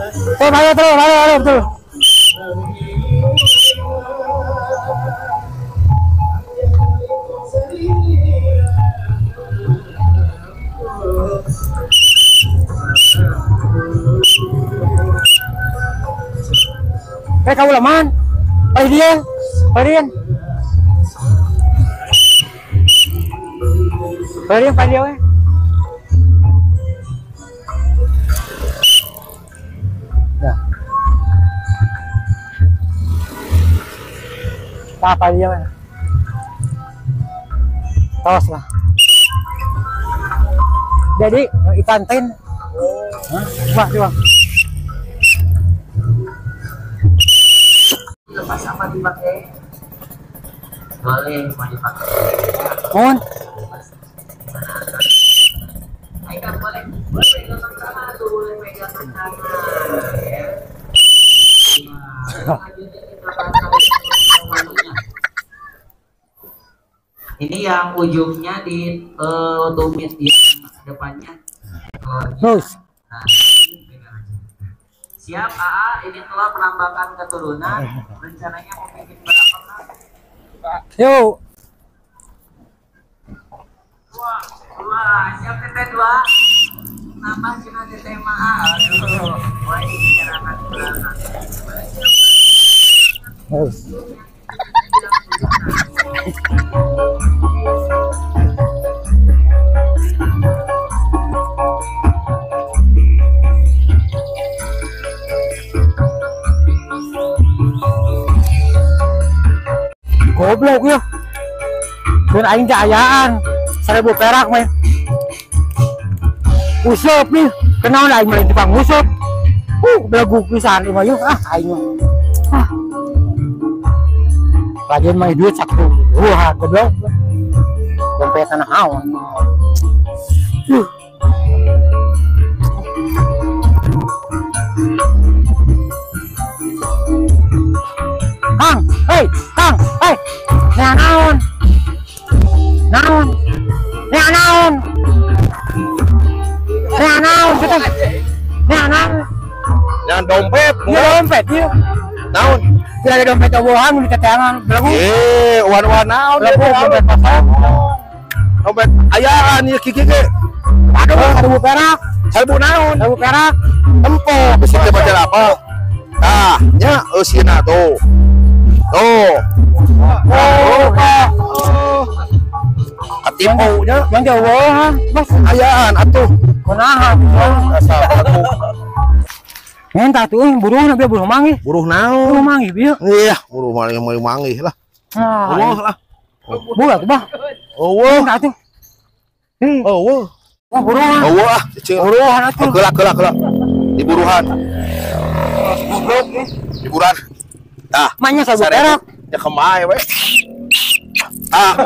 Ayo terus, ayo betul. Kau laman. Ayo dia. Ayo dia. Ayo dia. Nah. Apa dia mana? Tos lah. Jadi ikan tin. Wah, coba. Lepas apa dipakai? Boleh, mau dipakai. Mohon. Ayo, boleh. Boleh pegangan tangan atau boleh pegangan tangan. Ya. Nah, selanjutnya kita pasang. Ini yang ujungnya di tumit yang depannya. Terus. Nah, siap AA, ini telah penambahan keturunan. Rencananya mau bikin berapa kali? Yuk. Dua, siap teteh dua. Nambah cina teteh ma. Aduh, wah ini bicarakan berapa? Goblok ya. Kun aing ayaan 1000 perak mah. Usop nih, kenal aing mah tukang usop. Belagu pisan ieu mah yeuh ah aing mah. Ah. Lagian mah duit sakitu. Wah, goblok. Dompet tanah naon. Kang, hei, Kang, hei. Nah, naon? Naon? Nah, naon? Nah, naon kita? Nah, naon? Jangan dompet, ya dompet ieu. Naon? Tidak ada dompet obohan di teteangan belagu. Wan-wan naon? Belagu dompet kosong. Dompet ayaan ieu kiki ge. Aduh, 1000 perak. 1000 naon? 1000 perak. Tempo bisi teh baca apa? Tah, nya eusina tuh. Tuh. Oh, oh. Katipu nya. Yang jauh, Mas. Ayaan atuh. Kunaha? Asal atuh. Entah tuh buruh na bieu buruh manggih. Buruh naon? Buruh manggih bieu. Iya, buruh manggih manggih lah. Eueuh lah. Buruh atuh, Bah. Eueuh. Entah atuh. Eueuh. Wah, buruhan. Eueuh ah, cicil. Buruhan atuh. Keula keula keula. Diburuhan. Goblok. Diburuhan. Tah, manya 1000 perak. Ya kemae we. Ah.